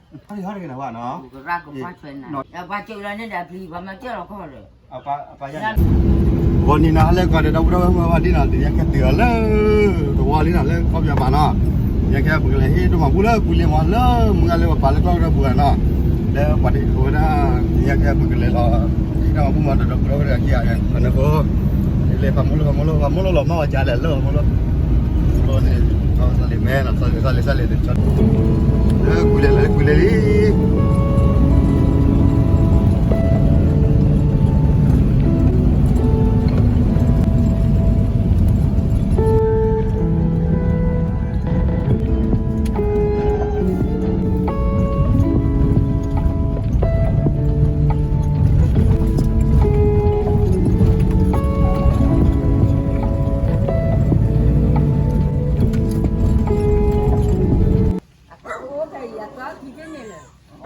ဟီၣ်တဂ့ၤနီၤဝဲနီၤ, ပှၤကၢၢ်လီၤန့ၣ်ဒီးပျံၤ ပှၤမၤကၢၢ်လီၤကီၢ်ဒီး ဂီၤနံၤနီၤ ဟါလၢကီၢ်ဒီး ဒီပုၢ်ဒီဝဲၢ်မုၢ်ဝဲဒ်နီၤ ယကဲသုးအီၤလၢသဝီလံနီၤ လၢကီၢ်ပယီၤပၤနီၤ, ယကဲပကလဲၤဟ့ၣ်ဒိၣ်မၤဘူၣ်လၢပူၤလံမး လၢမုၢ်ဂၤလၢပပာ်လၢကီၢ်ကရၢပူၤဂၤနီၤ, လၢပှၤဒ်ဝဲဒၣ် ယကဲပကလဲၤလီၤ ဟ့ၣ်ဒိၣ်မၤဘူၣ်မးဒီး ဒီပုၢ်ဒီဝဲၢ်ခံဂၤန့ၣ် အဃိ လဲၤပှၤမိၢ်လိၣ်ပှၤမိၢ်လိၣ် ပှၤမိၢ်လိၣ်လီၤမၢ်ဝဲကလဲၣ်လၢပှၤမိၢ်လိၣ်, မိၢ်လိၣ်န့ၣ် စးလ့မဲနီၤ စးလ့ စးလ့ စးလ့ ကွံာ်လဲၤလံ ကွံာ်လဲၤလံ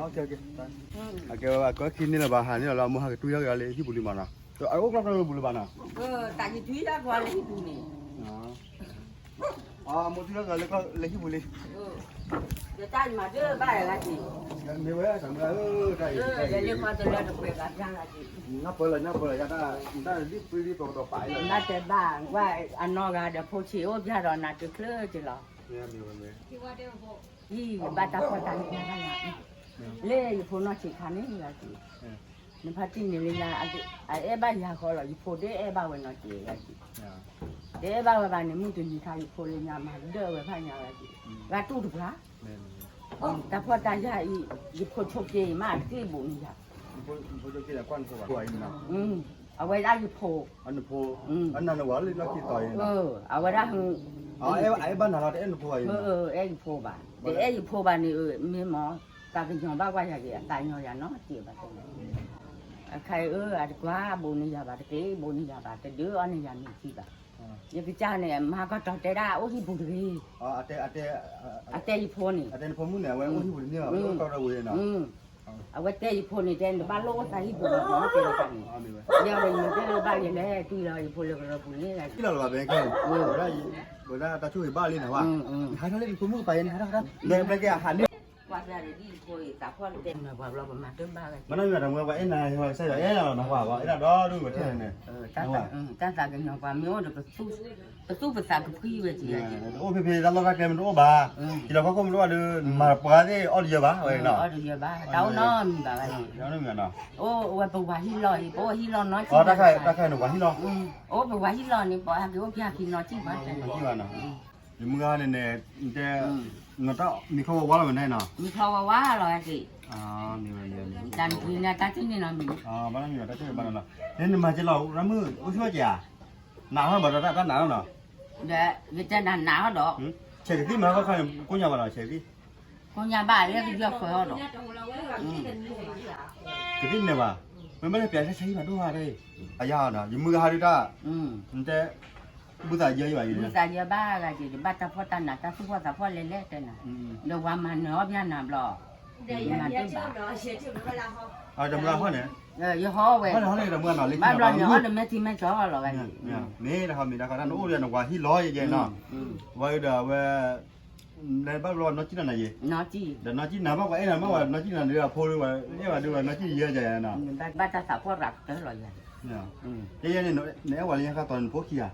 အကဲ အကဲ အကဲခံန့ၣ်လၢၤဘၣ် ဟးန့ၢ်လီၤလၢအမိၢ်ဟးကတွံၢ်ထီၣ်က့ၤအီၤလၢဟံၣ်ပူၤလံမးနီၤ, အအိၣ်ကျီၢ်ကျီၢ်လၢပူၤလၢၤဘၣ်နီၤ, တၢ်ကတွံၢ်ထီၣ်က့ၤအီၤလၢဟံၣ်ပူၤန့ၣ် အမိၢ်ထံၣ်ထီၣ်က့ၤလၢဟံၣ်ပူၤလံ, ယတၢ်မၤဒၢဘၣ်ယၤလၢက့ၤ, မ့ၢ်ဝဲတၢ်မုၢ်ဂၤဧၢ တၢ်အံၤ ယလဲၤဃီတလၢတပှဲၤဘၣ်ပြၢ်လၢက့ၤ, နၢ်ပၢၢ်လီၤ နၢ်ပၢၢ်လီၤ ယတၢ် နတၢ်ဒ်ပှ့ၤဒ်ပကတီၤပာ်လီၤ, နတဲဘၣ် ကွၢ်အနီၢ်ဂၤဒီးဖိဆံးအိၣ်ပျၢ်ဒီးနၤတချုးက့ၤလီၤ, ယဘၣ်တၢ်ဖှီၣ်တၢ်နးတၢ်နး, လၢယဖိနီၢ်ဆံးခါန့ၣ်လၢက့ၤ နဖါတံၢ်န့ၣ်လၢညါ အအဲၣ်ဘၣ်ယၤဃီလီၤ ယဖိတအဲၣ်ဘၣ်ဝဲနီတက့ၢ်, တအဲၣ်ဘၣ်ဝဲဘၣ်န့ၣ် မုၢ်တနံၤခါယဖိလၢညါမၤဒၢဝဲဖးညါဝဲက့ၤ, ဂၤတူၢ်တပှၢ်, တၢ်ဖှီၣ်တၢ်ယာ်အံၤ ယဖိဆိးက့ၤအံၤမးတက့ၢ်ဘိးန့ၢ်ယၤ, အဝဲဒၣ်ယဖိ, အဝဲဒၣ် အဲၣ်ယဖိဘၣ်, တအဲၣ်ယဖိဘၣ်န့ၣ် မ့ၢ်မ့ၢ် သးကညီၤဘၣ်ကွၢ်ယၤက့ၤ အသးကညီၤယၤနီတက့ၢ်ဘၣ်, အခါအံၤအတကွၢ်ဘိးန့ၢ်ယၤဘၣ်တက့ၢ် ဘိးန့ၢ်ယၤဘၣ် တဒုးအီၣ်န့ၢ်ယၤမ့ၢ်ထံဘၣ်, ယကစၢ်န့ၣ် မၤကီၢ်တီတဲဒၣ်အိၣ်ဟံၣ်ပူၤတဂ့ၤ, အတဲယဖိန့ၣ်, အဝဲတဲယဖိန့ၣ်တဲ နဘၣ်လိၣ်အိၣ်သးဟံၣ်ပူၤန့ၣ် တဲလီၤန့ၣ်, ယဝဲန့ၣ်တဲလၢဘၣ်ယလဲၣ် တုၤလီၤယဖိလၢကရၢပူၤန့ၣ်, ဝဲဒၣ်တၢ်ဆိၣ်ဂ့ၤဘၣ်လံန့ၣ်, ဟးထီၣ်လၢယဖိမုၣ်ကပၤယဲန့ၣ် ဟးထီၣ် လဲၤပျဲက့ၤအဟးန့ၣ် မနီၤမံၤတမူပှၤအဲၣ်နၤဟဲထီၣ် တၢ်သးကညီၤပှၤမ့ၢ်အိၣ်ဒီး ပသူၣ်ပသးကဖှံဝဲက့ၤ, အိၣ်ဖဲဖဲတၢ်လီၢ်တၢ်ကျဲမ့ၢ်တအိၣ်ဘၣ်, ကလီၤခီခိၣ်မ့ၢ်တအိၣ်ဘၣ်ဒီး မၤပှၤသ့ၣ်အီၣ်တယၢၤဘၣ်ဝဲနီၤ, အီၣ်တယၢၤဘၣ် တၢ်အိၣ်နီတမံၤဘၣ်ဝဲ, အိၣ်ဝဲပဝၤဟံၣ်လီၢ်အံၤ ပအိၣ်ဟံၣ်လီၢ်နီၢ်ဆံး, တၢ်ခါန့ၣ်ပှၤဟံၣ်လီၢ်, အိၣ်ပဝၤဟံၣ်လီၢ်န့ၣ် ပှၤဟဲက့ၤအိၣ်ပျၢ်ခံနီၢ်ဆံးဘၣ်, ယမုၢ်ဂၤန့ၣ်န့ၣ် တဲ နတၢ်မံၤခီဝါဝါလီၤဝဲန့ၣ်နီၤ, မံၤခီဝါဝါလီၤဝဲက့ၤ, တၢ်မံၤန့ၣ်တၢ်ထံၣ်န့ၣ်နီၤမံၤ, ဘၣ်နီတမံၤဘၣ် တၢ်ထံၣ်ဘၣ်နီၤ, နမၤက့ၤလီၤ ရၢ်မုၣ် အိၣ်ဆူၣ်ဘၣ်က့ၤဧါ, နးထီၣ်ဘၣ်ဒီးတၢ်နးနီၤ, ဒီးယတဲနၤနးထီၣ်ဒီး, ဆဲးကသံၣ်မၤခီခါန့ၣ် ကိးညါဘၣ်နီၤ ဆဲးကသံၣ်, ကိးညါဘၣ်လၢကယီၢ်ဃၢၤထီၣ်ဒီး ကသံၣ်န့ၣ်ဘၣ်, မ့မ့ၢ်လၢပျးဆါဆါဟံၣ်ဘၣ်ဒိၣ်ဘၣ်တၢ်အံၤ, အယါနီၤ ယမုၢ်ဂၤဟးဒုးတၢ်, တဲ ဘုသးယၢယဘၣ်ယဲ, ဘုသးယၢဘၣ်ဂၤက့ၤ ယဘၣ်တၢ်ဖှီၣ်တၢ်နး တၢ်သူၣ်ဖှီၣ်သးဖှီၣ်လဲၤလဲၤတဲနၤ, ဒီးဝၤမၤနၢၤအီၣ်ပျၢ်နၤဘျီ, ယမၤတဘၣ်, တမုၢ်ဟီန့ၣ်, ယဟီဝဲ, ဘၣ်ဘျီန့ၣ် အီၣ်ဒီးမဲာ်ထံမဲာ်ကၠီလီၤဂၤန့ၣ်, မ့ၢ်တဟီမ့ၢ်တခီတၢ်နအိၣ်ဒီးနဝၤဟံၣ်လီၤယဲယဲနီၤ, ဝဲဒီးအဝဲ လဲၤဘၣ်ဘျီနီၢ်ကံၣ်နၤနၤယဲ, ဒီးနီၢ်ကံၣ်နၤဘၣ်ပှၤအဲၣ်နၤမ့ၢ်ဝဲနီၢ်ကံၣ်နၤဒီးအဖိဒီး အဲၣ်ဝဲဒုးဝဲနီၢ်ကံၣ်ယဲယဲနီၤ, ဘၣ်တၢ်သးပှၢ်ရၤကတၢၢ်လီၤယဲ, ယဲယဲန့ၣ် နအဲၣ်ဝဲလၢညါခါတီၤန့ၣ် နဖိခံဂၤ,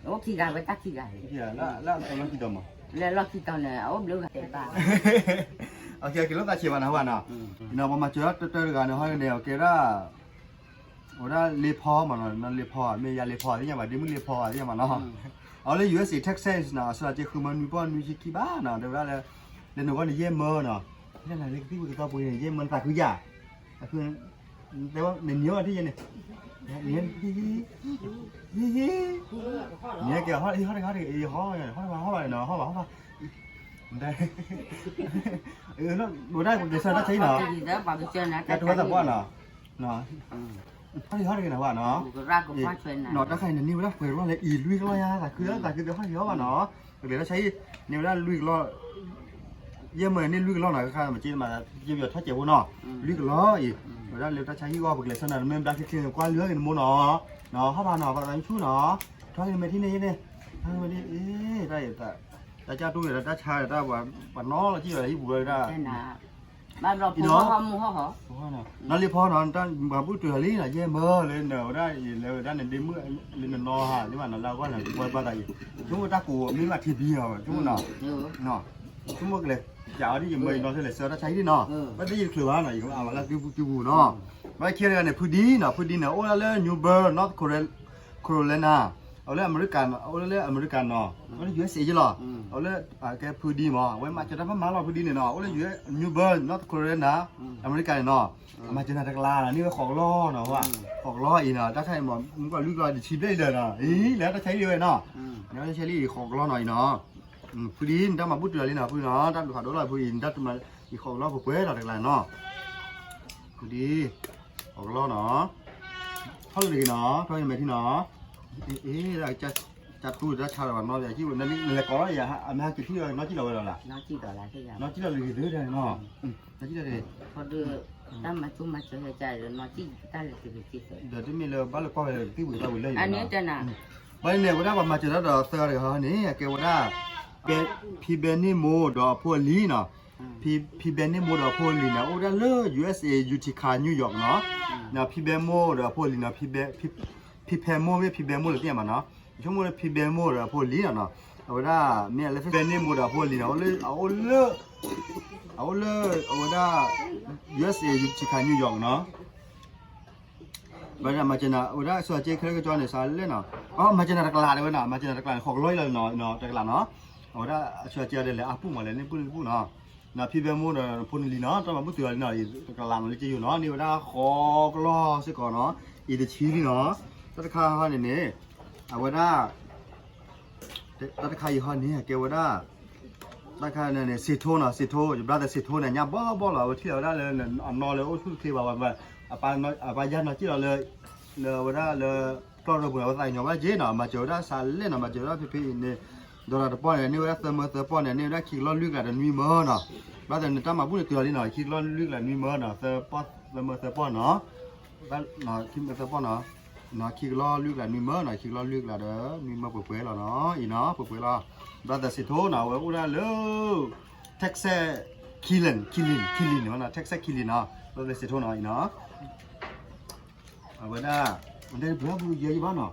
အိၣ်ခံဂၤဝဲတၢ်ခံဂၤ, လၢလီၢ်ခံတီၤမး, လၢလီၢ်ခံတီၤန့ၣ် အအိၣ်ဘျုးဂၤတဲဘၣ်, ကဲက့ၤလိာ်သးဆံးဘၣ်နၤဟူဘၣ်နီၤ, ပှၤမၤစၢၤတၢ်တၢတဂၤန့ၣ် ဟီန့ၣ် ကဲဒၣ် အဝဲဒၣ်လ့ဖီမးနီၤ, လ့ဖီ မ့ၢ်ယၤလ့ဖီသ့ၣ်ညါဘၣ် ဒ့မုၣ်လ့ဖီသ့ၣ်ညါဘၣ်နီၤ, အဝဲလၢ ယူၢ်အ့း Texas နီၤ, အစှၤက့ၤဃုမၢနွံပီၢ်နွံဆံခံဘၣ်နီၤ, တဲဝဲဒၣ်လၢ လဲၤနုာ်ဂီၢ်န့ၣ် ယဲၢ်မၢနီၤ, ဟဲလၢနၤလၢကသံၣ်ဝံၤကသီပူၤန့ၣ် ယဲၢ်မၢနသးခုယၤ, အဃိ တဲဝဲ နနံၤအီၣ်ထံၣ်ယဲန့ၣ်, နံၤ နံၤ နံၤ နံၤက့ၤဟီၣ် ဟီၣ်တဂၤ ဟီၣ်တဂၤ ဟီၣ်ဘၣ် ဟီၣ်ဘၣ်နီၤ ဟီၣ်ဘၣ် ဟီၣ်ဘၣ်, ဝဲဒၣ်ပကစၢ်တၢ်ဆါဟံၣ်နီၤ, တၢ်တဝဲသးပှၢ်နီၤ, ဟီၣ်တဂၤ ဟီၣ်တဂၤနီၤ ဝဲနီၤ, တၢ်ခါအံၤန့ၣ် န့ၢ်ဝဲဒၣ်ပှဲၤလီၤလၢအံၤလွံၢ်ကလီၢ်ယါ သးခု သးခုသ့ၣ်ဟီၣ်တဂၤဘၣ်နီၤ, ပကလဲၤတၢ်ဆါဟံၣ် န့ၢ်ဝဲဒၣ်လွံၢ်ကလီၢ် ယဲၢ်မၢန့ၢ်လွံၢ်ကလီၢ်နီၤ ကခါမ့ၢ်က့မး က့ပယီၤထီၣ်စဲးဖိနီၤ လွံၢ်ကလီၢ်အံၤ ဝဲဒၣ်လၢတၢ်ဆါဟံၣ်ဂီၢ် ပကလဲၤဆၢနၤနမ့ၢ်ဘျါခဲခဲကွၢ်လၢက့ၤနမိၢ်နီၤ နီၤ ဟီၣ်ဘၣ်နီၤ ပှၤသးမံဆူၣ်နီၤ ထီၣ်က့ၤနမဲာ်ထံၣ်န့ၣ်ယဲန့ၣ် တၢ်ကၠီတူၢ်န့ၣ် တၢ်ဆါတၢ်ပှၤနီၤလီၤကံၣ်ဝဲဒၣ်ဟံၣ်ပူၤဝဲဒၣ် ဘၣ်ဘျီဖိဟီၣ်မူဟီၣ်ဟီၣ်, နီၢ်လ့ဖီနီၤ တၢ်ဘၣ်ဘူၣ်တုၤလီၤလံနီၤ ယဲၢ်မၢလၢနဝဲဒၣ် လၢဝဲဒၣ်နဒ့မုၣ်လၢနနီၤဟး လၢမးနီၤ လၢအဂီၢ်န့ၣ် ပှဲၤဘၣ်သးအံၤ ဆိကမိၣ်တၢ်ကိးမ့ၢ်ဘၣ်ထံဘံအီၤ ဆိကမိၣ်နီၤ ဆိကမိၣ်ကလဲၤ ကးအီၤဒ်ယမၢယနီၤ ထဲလဲၤဆှၢတၢ်ဆါဟံၣ်ဒ်နီၤ ဘၣ်သ့ၣ်ယတချုးဘၣ်နီၤ ယကမၤလၢသုပူၤသုပူၤနီၤ ဘၣ်ခံဂၤတဂၤန့ၣ် ဖုဒံနီၤ ဖုဒံန့ၣ် အိၣ်ဒၣ်လၢ New Bern North Carolina အိၣ်လၢအမဲရကၤ အိၣ်လၢအမဲရကၤနီၤ အိၣ်လၢ ယူၢ်အ့ၣ်စ့ၣ်ယ့လီၤ အိၣ်လၢ ကဲဖုဒံမး အဝဲမၤစၢၤတၢ်ဖးမၤလီၤဖုဒံန့ၣ်နီၤ အိၣ်လၢ New Bern North Carolina အမဲရကၤန့ၣ်နီၤ မၤစၢၤနၤတကလးနီၤ န့ၢ်ဝဲဃိးကလီနီၤ ဃိးကလီအံၤနီၤ တၢ်ခါအံၤမး မုၢ်ကီၢ်လွံၢ်ကလီတဆံဘျဲၣ်အံၤလၢာ်နီၤ အံၤ လဲၤတၢ်ဆါဟံၣ်ဒံးဝဲနီၤ လဲၤတၢ်ဆါဟံၣ်ဒံးဃိးကလီနီၤအံၤနီၤ ဖုဒံ နတၢ်မၤဘူၣ်တုၤလီၤလံနီၤ ဖုနီၤ တၢ်ဘျုးဖးဒိၣ်လီၤဖုအံၤ နတၢ်တမၤအံၤဃိးကလီပှဲၤပှဲၤလီၤတကလးနီၤ ဖုဒံ ဃိးကလီနီၤ ထီၣ်လၢတဂ့ၤနီၤ ထီၣ်လၢမဲာ်ထံနီၤ အ့ ကၢ်ထူတၢ်ဆါဒီးဘၣ်နီၤ ယကံၣ်ဝဲ နလဲၤကိးလီၤယၤ အမ့ၢ်ဟဲက့ၤထံၣ်ဒီး နီၢ်ကံၣ်လီၤဝဲဒီးလၢ် နီၢ်ကံၣ်လီၤလၢတဂ့ၤနီၤ နီၢ်ကံၣ်လီၤတဂ့ၤ တၢ်မၤကၠိမၤစၢၤဟဲကၢ်ဒီး နီၢ်ကံၣ်တၢ်လဲၤတဂ့ၤက့ၤ ဒီးတမ့ၢ်လၢဘၣ်လၢကွၢ်ဝဲသံဝံၤတၢ်ဝံၤလၢယၤ ဘၣ်န့ၣ် ဝဲဒၣ်ပှၤမၤစၢၤတၢ်ဒီးသၢဂၤတဂၤဟီန့ၣ် အကဲဝဲဒၣ် ဖံဘဲန့ၣ်မိၢ်ဒီးအဖိအလံၤနီၤ ဖံဘဲန့ၣ်မိၢ်ဒီးအဖိအလံၤန့ၣ် အိၣ်ဝဲဒၣ်လၢ ယူၢ်အ့ၣ်စ့ၣ် ယူၢ်ထံခါ New York နီၤ ဖံဘဲမိၢ်ဒီးအဖိအလံၤနီၤ ဖံဖဲမိၢ်မ့ၢ်ဖံဘဲမိၢ်လၢသ့ၣ်ညါဘၣ်နီၤ ဆိကမိၣ်လၢဖံဘဲမိၢ်ဒီးအဖိအလံၤနီၤ အဝဲဒၣ် မ့ၢ်လၢဖံဘဲန့ၣ်မိၢ်ဒီးအဖိအလံၤနီၤ အအိၣ်လၢ အအိၣ်လၢ အဝဲဒၣ် ယူၢ်အ့ၣ်စ့ၣ် ယူၢ်ထံခါ New York နီၤ ဘၣ်မၤစၢၤနၤ အဝဲဒၣ်အဆၢက့ခဲလၢာ်ကကၠီန့ၣ် စးလဲၣ်နီၤ အမၤစၢၤနၤတကလးတဲဝဲနီၤ မၤစၢၤနၤတကလးန့ၣ် ဃိးကလီလီၤနီၤ တကလးနီၤ အဝဲဒၣ်အဆၢက့ဒီးလဲၤအါပူၣ်မးလဲၤန့ၢ်ပူၣ်န့ၢ်ပူၣ်နီၤ နဖံဘဲမိၢ်ဒီးဖိနလံၤနီၤ တၢ်မၤဘူၣ်တုၤလီၤလံနီၤ တကလးနီၤလၢကယိၤနီၤ န့ၢ်ဝဲဒၣ်ဃိးကလီစ့ၢ်ကီးနီၤ အံၤတဆံလံနီၤ တၢ်တခါဟီန့ၣ်န့ၣ် အဝဲဒၣ် တၢ်တခါအံၤဟီန့ၣ် အကဲဝဲဒၣ် တၢ်တခါန့ၣ် စ့ထိနီၤ စ့ထိ ယဘျါသးစ့ထိန့ၣ် ညါဘီဘီလီၤ အဝဲထံၣ်လီၤဝဲဒၣ်လၢ အနီၢ်လၢအိၣ်ဆူၣ်ချ့ဘၣ်ဝဲ အပၢ်ယါနီၤက့ၣ်လီၤလၢ လၢဝဲဒၣ်လၢ ကျီၢ်ရၢပူၤန့ၣ် အဝဲသးကညီၤဘၣ်က့နီၤ မၤစၢၤဝဲဒၣ်စးလဲၣ်နီၤ မၤစၢၤဝဲဒၣ်ဖဲဖဲအံၤန့ၣ် ဒီးတပီၢ်န့ၣ် န့ၢ်ဝဲဒၣ်သၢမၢသၢပီၢ်န့ၣ် န့ၢ်ဝဲဒၣ်ခံကလီၢ်လွံၢ်ကလးဒီးနွံမၢနီၤ ဘျါသးန့ၣ် တၢ်မၤဘူၣ်န့ၣ်တုၤလီၤလံနီၤ ခံကလီၢ်လွံၢ်ကလးနွံမၢနီၤ သၢပီၢ်သၢမၢသၢပီၢ်နီၤ ခံမၢသၢပီၢ်နီၤ ခံကလီၢ်လွံၢ်ကလးနွံမၢနီၤ ခံကလီၢ်လွံၢ်ကလးဒီး နွံမၢပှဲၤပှဲၤလီၤနီၤ အံၤနီၤ ပှဲၤပှဲၤလီၤ ဘျါသးစ့ထိနီၤ အဝဲအိၣ်ဒၣ်လၢ Texas Killen Killen နီၤ Texas Killen နီၤ ဘျါသးစ့ထိနီၤ အံၤနီၤ အဝဲဒၣ် တဲပှဲၤဘုယဲယဘၣ်နီၤ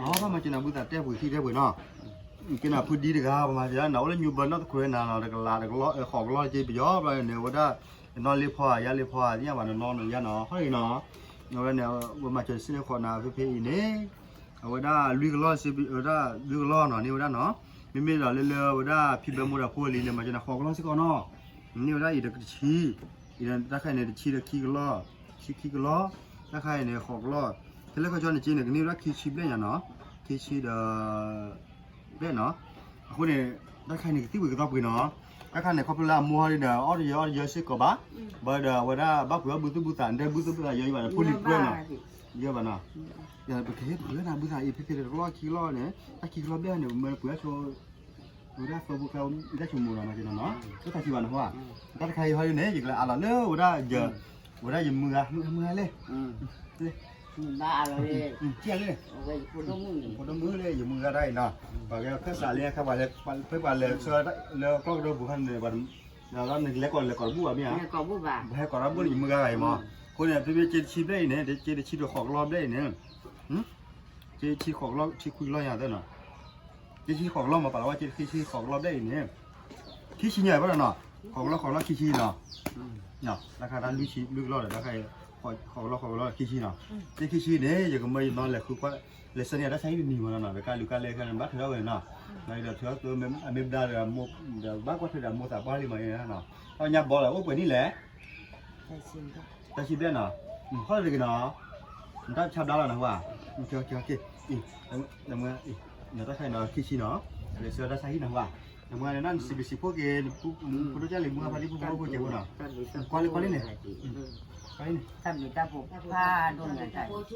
အဘၣ်မၤစၢၤနၤဘုသးတဲပှဲၤခံတဲပှဲၤနီၤ ကဲနၤဖုဒံတဂၤ ပမၤစၢၤနၤအိၣ်လၢ New Bern North Carolina နီၤ တကလးတကလီၢ် ဃိးကလီၢ်က့ပယီၤ ဘျါန့ၣ် အဝဲဒၣ် နီၢ်လ့ဖီဧါ ယါလ့ဖီဧါ သ့ၣ်ညါဘၣ်နီၤ နီၢ်နီၢ်ယါနီၤ ဟီၣ်ဂ့ၤနီၤ အဝဲန့ၣ် ပမၤစၢၤစ့ၢ်ကီးနၤဖဲဖဲအံၤန့ၣ် အဝဲဒၣ်လွံၢ်ကလီၢ် ဝဲဒၣ်လွံၢ်ကလီၢ်နီၤ န့ၢ်ဝဲဒၣ်နီၤ မ့မ့ၢ်ဒီးလၢလၢဝဲဒၣ်ဖံဘဲမိၢ်ဒီးဖိအလံၤန့ၣ် မၤစၢၤနၤဃိးကလီၢ်စ့ၢ်ကီးနီၤ န့ၢ်ဝဲဒၣ်အံၤဒီးတဆံ အံၤဒီးတၢ်ခါအံၤန့ၣ် တဆံဒီးခံကလီၢ် ဆံခံကလီၢ် တၢ်ခါအံၤန့ၣ် ဃိးကလီၢ် ခဲလၢာ်ခဲဆ့န့ၣ် က့န့ၣ် ကန့ၢ်ဝဲဒၣ်ခံဆံဘျဲၣ်ညါနီၤ ခံဆံဒီး ဘျဲၣ်နီၤ အဃိန့ၣ် တၢ်ခါအံၤန့ၣ် ကသံၣ်ပှ့ၤကသီပှ့ၤနီၤ တၢ်ခါန့ၣ် ခီဖျိလၢအမိၢ်ဟီဒ်ဒီး အီၣ်တယၢၤအီၣ်တယၢၤစ့ၢ်ကီးဘၣ် ဘၣ်ဒီးအဝဲဒၣ်ဘၣ်ပှ့ၤအီၣ်ဘုသူၣ်ဘုသး ဒဲဘုသူၣ်ဘုသးယီၤယဘၣ်ဒီး ဖိလံၤတဖျၢၣ်နီၤ ယီၤဘၣ်နီၤ ပကဟ့ၣ်ပှ့ၤနၤဘုသးအံၤ ဖဲဖဲတကလီၢ်ခံကလီၢ်န့ၣ် တၢ်ခံကလီၢ်ဘျဲၣ်န့ၣ် ပမ့ၢ်ပှ့ၤအီၣ်ဆိ ဝဲဒၣ်သီဖိကျါ တၢ်ဆိကမိၣ်နီၤ မၤက့ၤနီၤနီၤ တၢ်ထီၣ်ထံဘၣ်နီၤဟိၣ်ဧါ တၢ်တခါအံၤဟီဒ်န့ၣ် ယကလဲၤအးလီၤလၢဝဲဒၣ်ယ ဝဲဒၣ်ယမုၢ်ဂၤ မုၢ်ဂၤလဲၣ် ဘၣ်အးလီၤလၢ ဖိဒိၣ်မုၣ်လၢယမုၢ်ဂၤတၢ်အံၤနီၤ ပှၤကဲခၢၣ်စးလၢ ခါပှၤလဲၤ ဖဲပှၤလဲၤဆှၢလၢကျီၢ်ကဒိပူၤခါန့ၣ် ပှၤ ဒီးနလဲၤကိးလဲၤကိးတဘူၣ်ဘၣ်မ့ၢ်ဧါ နဟဲကိးတၢ်ဘူၣ်န့ၣ် ယမုၢ်ဂၤဂၤအံၤမး အဃိန့ၣ် ဖဲဖဲက့တဆံဘျဲၣ်အံၤန့ၣ် က့တဆံဒီးဃိးကလီၢ်ဘျဲၣ်အံၤန့ၣ် က့တဆံဃိးကလီၢ် ဆံခွံကလီၢ်ညါသၢနီၤ က့တဆံဃိးကလီၢ်မး ပာ်လီၤဝဲက့တဆံဃိးကလီၢ်ဘျဲၣ်အံၤန့ၣ် ခံဆံညါဘၣ်ဒီးနီၤ ဃိးကလီၢ်ဃိးကလီၢ်ခံဆံနီၤ တၢ်ခါတၢ်လွံၢ်ဆံလွံၢ်ကလီၢ်ဒီး တၢ်ခါအံၤ ဃိးကလီၢ်ဃိးကလီၢ်ခံဆံနီၤ က့ခံဆံန့ၣ် ယကမၢယနီၤလဲၤဃုကွၢ် လဲၤဆှၢန့ၢ်တၢ်ဆါဟံၣ်တနံၤမးနီၤ ဒီးကါလူၤကါလဲၤခဲန့ၣ် ဘၣ်ထွဲထီၣ်ဝဲနီၤ ဒီးထွဲထီၣ်အမ့ၢ်ဘျါဒီး ဒီးဘၣ်ကွၢ်ထွဲဒီးမိၢ်သးပှၢ်လံမးနီၤ တၢ်ညါဘီလီၤ အိၣ်ပှဲၤနံၣ်လဲၣ် တၢ်ဆံဘျဲၣ်နီၤ ဟီၣ်တဂ့ၤနီၤ နတၢ်ဆါဘျါလီၤနဟူဧါ နတၢ်ခါအံၤနီၤ ခံဆံနီၤ လဲၤဆှၢတၢ်ဆါဟံၣ်နဟူဧါ နမ့ၢ်န့ၣ် နစံးဘျုးစံးဖှိၣ်က့ၤ ဖိဒိၣ်ကၢ်လံၤမုၢ်ဂၤဖါတံၢ်ဖိဖိဖိကဲးဖိနီၤ ကွၢ်လံကွၢ်လံန့ၣ် ကွၢ်လံန့ၣ် တၢ်ဘျုးတၢ်ဖှိၣ်ဖးဒိၣ်ညါတၢ် အိၣ်ဆူၣ်အိၣ်ချ့ စံ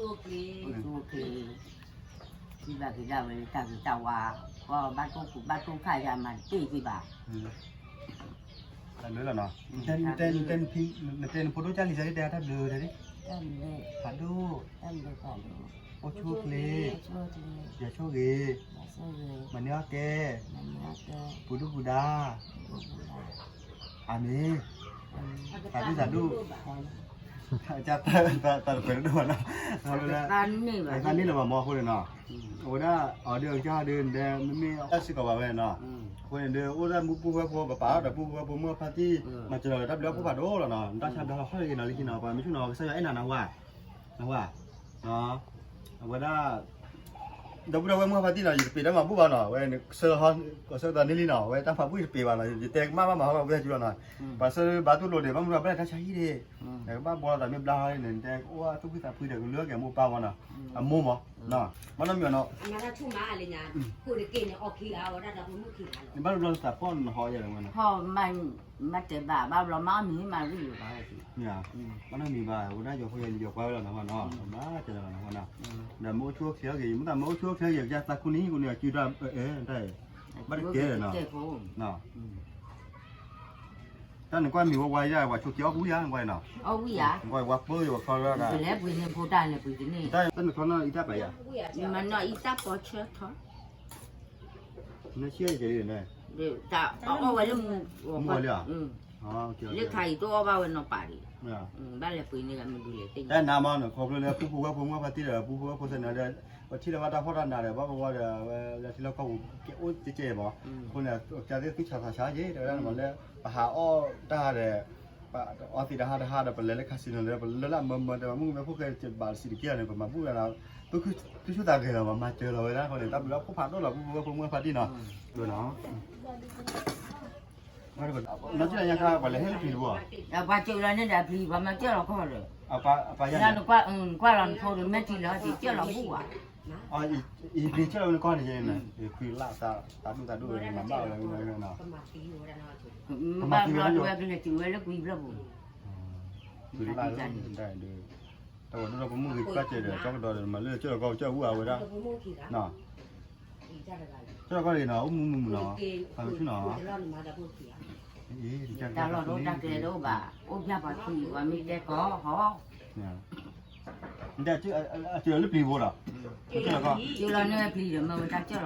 းဘၣ်က့ၤဒၣ်ဝဲလၢတၢ်ဂ့ၤတၢ်ဝါ ကီဘၣ်တိၢ်ပူၤဘၣ်တိၢ်ခၣ်ယၤမၤတ့ၢ်က့ၤဘၣ် တၢ်ဘျုးလီၤနီၤ နတဲနဖိဒိၣ်ကၢ်လံၤစၢ်ဒ်တဲတၢ်ဘျုးတဲဒ် တၢ်ဘျုး ဖးဒိၣ် တၢ်ဘျုးဖးဒိၣ် အိၣ်ဆူၣ်အိၣ်ချ့ ယွၤဆိၣ်ဂ့ၤ မၤန့ၢ်အီၣ်ကဲ ပူၤဒုၣ်ပူၤဒါ အၤမ့ၣ် သးဒူၣ်သးဒူၣ်, တၢ်တပှဲၤတဒိၣ်ဘၣ်နီၤ, တၢ်န့ၢ်လၢၤဘၣ်မ့ၢ်အဃိန့ၣ်နီၤ, အဝဲဒၣ် အီၤဒုးအကစၢ်ဒုး နဒဲမ့မ့ၢ်တၢ်စ့ၢ်ကီးဘၣ်ဝဲနီၤ, အဃိန့ၣ်ဒုး အိၣ်ဒၣ်မူပူၤဝဲဖိ ပပာ်အီၤဒီးပူၤဝဲဖိမုၢ်ဖါတံၢ် မၤစၢၤလီၤဒီးတၢ်ဘျုးအဖှိၣ်ဖးဒိၣ်လီၤနီၤ, တၢ်ဆါဘျါလီၤဟီၣ်တဂ့ၤနီၤ လၢခံနီၤ, ပှၤမ့ၢ်ဆူၣ်နီၤ ကစၢ်ယွၤအဲၣ်နၤနၢ်ဟူဧါ, နၢ်ဟူဧါ အဝဲဒၣ် ဒီပုၢ်ဒီဝဲၢ်မုၢ်ဖါတံၢ်နီၤ ယတပ့ၤတၢ်မၤဘူၣ်ဘၣ်နီၤ, အဝဲဆၢလီၤဟီ ကဆၢကတီၢ်န့ၢ်လံနီၤ, အဝဲတၢ်မၤဘူၣ်ယတပ့ၤဘၣ်နီၤ, ယတဲကမၣ်ဘၣ်မၤဟီၣ်ကဝဲၢ်ကၠူလီၤနီၤ, ပှၤဆၢဘါတူၢ်လိာ်ဒံး ဘၣ်မနုၤဘၣ်ဖဲလဲၣ်တၢ်ဆါဟံၣ်ဒံး, ကဘၣ်ဘှီလီၤသးမ့ၢ်ဘျါဟီန့ၣ် နတဲအိၣ်သူၣ်ဖှံသးဖှံဒီးကလုၢ်ကဲမိၢ်ပၢ်ဝဲနီၤ, အမိၢ်မး, မ့ၢ်နီၢ်မံၤအီၤနီၤ နဘၣ်ဘျီသးပှၢ်နဟီယဲၢ်ဝဲနီၤ, ဘၣ်တဲဘၣ် ဘၣ်ဘျီမ့ၢ်အီၣ်မ့ၤမ့ၢ်မၤရံၣ်ယိာ်ဘၣ်ဝဲ, ဘၣ်နီၢ်မံၤဘၣ် ဝဲဒၣ်ယီၤဖိယီၤလံၤယီၤပှၢ်ဝဲလီၤနဟူဧါနီၤ, ဘၣ်တဲလီၤနဟူဧါနီၤ, ဒီးမ့ၢ်အိၣ်ဆူၣ်အိၣ်ချ့အဂ့ၤ မ့ၢ်သးမ့ၢ်အိၣ်ဆူၣ်အိၣ်ချ့အဂ့ၤ ကစၢ်သးခူနံၣ်ဟံၣ်ကူန့ၣ် အစုဒီး တၢ်အဲၣ် ဘၣ်တကဲလီၤနီၤ, တၢ်နကွၢ်မံၤဝဲဝါယါ ပှၤဆိးက့အီၣ်ကူယါ နကွၢ်နီၤ, နကွၢ်ဝါပၢယဝဲခီလၢဒၣ်, လဲၤပှ့ၤန့ၣ်ဖိတၢ်လဲၤပှ့ၤတန့ၢ်, တၢ်နခီနီၣ်အံၤတၢ်ပာ်ယါ, မ့ၢ်နီၢ်အံၤတၢ်ပီဆၢထီၣ် နဆံးယဲၢ်န့ၣ်, တၢ်အီၣ်ဝဲလၢမူ, မူလၢ, လၢခါအံၤတအီၣ်ဘၣ်ဝဲနီၢ်ပာ်ဒံး, ဘၣ်လဲၤပှ့ၤန့ၢ်ဂၤမ့ၢ်ဒုးလဲၤသ့ၣ်ညါ, တၢ်နါမ့ၢ်နီၢ် ခီဖျိလၢပူဖိဝဲၢ်ဖိမုၢ်ဖါတံၢ်ဒီး ပူဖိဝဲၢ်ဖိသ့ၣ်န့ၣ်ဒီး ပထံၣ်လၢဘၣ်တၢ်ဖှီၣ်တၢ်နးဒီး ဘၣ်ဘၣ်ဝဲဒီး ဝဲလၢထံလီၢ်ကီၢ်ပူၤ ကဲအိၣ်ကဲကဲမး, အဃိန့ၣ် ကသ့ၣ်သူၣ်ဆးသးဆးက့ၤ တဲဝဲဒၣ်န့ၣ်မးလၢ ပဟးအီၣ်တၢ်ဒီး ပအီသံးတဟါတဟါဒီး ပလဲၤလၢ casino န့ၣ်ဒီး ပလၢလၢမၢမၢ တဲဝဲမုၢ်ကမဲဖိဃဲဘၣ်စံးတက့ၢ်န့ၣ် ပမၤဘူၣ်ဝဲဒၣ် သူၣ်ဆူၣ်သးဂဲၤလီၤ ပမၤစၢၤလီၤဝဲဒၣ်အဃိန့ၣ် တၢ်ဘျုးလၢဖှိၣ်ဖးဒိၣ်လီၤ ပူဖိဝဲၢ်ဖိမုၢ်ဖါတံၢ်နီၤ, နီၤ နီၢ်ကၠံၣ်လၢညါခါ ပှၤလဲၤဟဲလၢပျံၤတဘိ, ပှၤစၢၤလီၤန့ၣ်ဒီးပျံၤ ပှၤမၤစၢၤလီၤကီၢ်ဒီး, နကွၢ်လီၤနဖိဒီးမဲာ်ထံလီၤ စၢၤလီၤဘူၣ်ဘၣ်, ယပျံၤစၢၤလီၤဝဲနကီၢ်န့ၣ်ယဲန့ၣ် ယခွံလၢ်သးဒူၣ်သးဒူၣ်ဝဲ မၤဘၣ်ဝဲလၢဝဲနီၤ, မၤသံဝဲလၢကလဲၤတုၤဝဲလၢကွံာ်ဖျၢၣ်ပူၤ, ခွံလၢ်သးဒူၣ်ဒၣ်ဒီး တၢ်ဝဲဒိၣ်ဒီးပမုၢ်ဂ့ၤကၢ်စဲးဒီး ကၠီကဒီးဒီး မၤလၢစၢၤလီၤကီၢ်စၢၤဘူၣ်အဝဲဒၣ်, စၢၤလီၤကီၢ်န့ၣ်နီၤ အိၣ်မူမူနီၤ, ဖးမုၢ်ဆူၣ်နီၤ, တၢ်လီၢ်တအိၣ်တၢ်ကျဲတအိၣ်ဘၣ်, အိၣ်ပျၢ်ပှၤခံ ပှၤမ့ၢ်တဲကီးဟီ, အစၢၤလၢပျံၤဖိဒီး, စၢၤလီၤန့ၢ်ပျံၤဒီး မ့ၢ်ဝဲတၢ်စၢၤလီၤကီၢ်, နကွၢ်လီၤပျံၤဖိဒီး နဖိဟီၣ်ဟီၣ်နဟီၣ်ဟီၣ်န့ၣ်, တပှၤဆိက့ၤဘၣ်လံ ပှၤအီၣ်အီၣ်ဂံၢ်တဘၣ်တဘၣ်တအိၣ်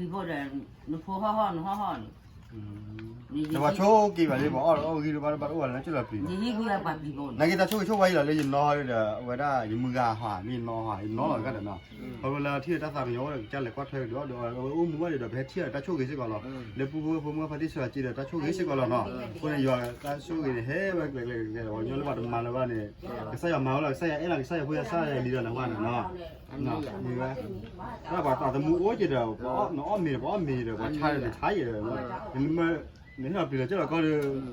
ဘၣ်လၢနစၢၤလီၤပျံၤ, ယဟံးကွံာ်ပှၤပျံၤဖိန့ၣ် နာ်က့တၢ်ဆိၣ်ဂ့ၤဆိၣ်ဝါအံၤလီၤလၢယနီၢ်ဒီး အဝဲဒၣ်ယမုၢ်ဂၤဟး မ့ၢ်ယနီၢ်ဟး ယနီၢ်လီၤကဒီးနီၤ, ခီဖျိလၢထံၣ်တၢ်သးကညီၤအိၣ်ဒီး ကစၢ်လဲၤကွၢ်ထွဲကဒီးဒီး အဝဲအိၣ်မူဘၣ်ဒီး ပဟဲထံၣ်ဒီးတၢ်ဆိၣ်ဂ့ၤစ့ၢ်ကီးလီၤ, လၢပူဖိဝဲၢ်ဖိမုၢ်ဖါတံၢ်စှၤစ့ဒီး တၢ်ဆိၣ်ဂ့ၤစ့ၢ်ကီးလီၤနီၤ, အဃိန့ၣ် ယွၤတၢ်ဆိၣ်ဂ့ၤန့ၣ် ဟဲဝဲကျဲကျဲကျဲ ပှၤကညီလၢပှၤတမၤလၢၤဘၣ်န့ၣ် ကစၢ်ယွၤမၤဝဲလီၤ ကစၢ်ယွၤအဲၣ်လီၤ ကစၢ်ယွၤဖိသၣ်ဆါယၤလံဒီးနဝဲန့ၣ်နီၤ, မ့ၢ်ဝဲ တၢ်ပှၤသးသမူအိၣ်က့ၤဒီး နအီၣ်မ့ၤဒီး ပအီၣ်မ့ၤဒီး ပှၤဆါဒီး နဆါယဲဒီး နမ့ၢ်ဟ့ၣ်လီၤပျံၤလီၤစၢၤလီၤကီၢ်ဒီး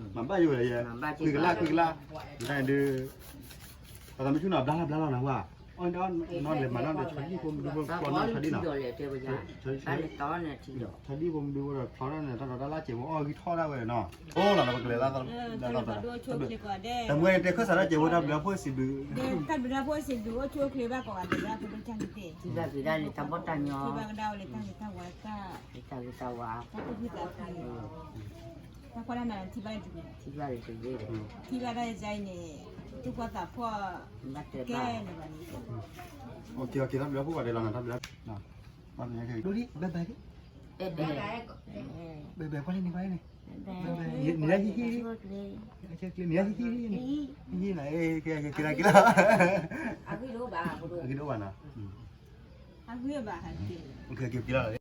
မၤဘၣ်ယိၣ်ဝဲဒီးယဲ ခွံကလၢ်ခွံကလၢ် နတၢ်န့ၣ်ဒုး ပှၤသးမုၢ်ဆူၣ်နီၤ ဘျါလီၤဘျါလီၤနဝဲ အီၣ်နီၤလဲၤမၤနီၤဒီး ဆီဒံၣ်ဖိမုၢ်ဒုဖိ ကွၢ်နီၤဆီဒံၣ်နီၤ ဆီဒံၣ်ဖိမုၢ်ဒုဖိဒီး ဖျီဒၣ်န့ၣ် တၢ်ဒီးတၢ်လၢစဲးဖိအီၣ်ဂံၢ်ထီၣ်ဒၣ်ဝဲနီၤ အိၣ်လီၤနီၤ ပကလဲၤလၢ တမူဝဲတဲခၢၣ်စးထီၣ်စဲးဖိတၢ်ဘျုးဖှိၣ်စံးဘျုး တၢ်ဘျုးဖှိၣ်စံးဘျုးအိၣ်ဆူၣ်အိၣ်ချ့ဘၣ်ကိးဂၤဒဲး ပဒိၣ်ကၢ်န့ၣ်တဲ ထံၣ်ဘၣ်က့ၤဒၣ်လၢတၢ်ဘီၣ်တၢ်ညီ ထံၣ်ဘၣ်ကဒါဝဲလၢတၢ်ဂ့ၤတၢ်ဝါ တၢ်ဂ့ၤတၢ်ဝါ တၢ်သူၣ်ဖှံသးညီ တၢ်ကွၢ်တၢ်နး ထံၣ်ဘၣ်လၢတဂ့ၤ ထံၣ်ဘၣ်လၢတဂ့ၤ ထံၣ်ဘၣ်တၢ်ယါအံၤန့ၣ် သူၣ်ကွၢ်သးဖှီၣ် ဘၣ်တဲဘၣ် ကဲန့ၣ်ဘၣ်န့ၣ် တၢ်ဘျုးဖှိၣ်ဘၣ်တဲလီၤနၤ တၢ်ဘျုး ဒိၣ်ဒံး ဘဲဘဲဒံး ဘဲဘဲ ဘဲဘဲ ကွၢ်လံန့ၣ် ကွၢ်လံန့ၣ် ဘဲဘဲ နံၤဟံၣ်ဟံၣ် နံၤဟံၣ်နၤ က့ၤလီၤ က့ၤလီၤ အဂ့ၢ်ဒိၣ်ဘၣ်နီၤ က့ၤလီၤ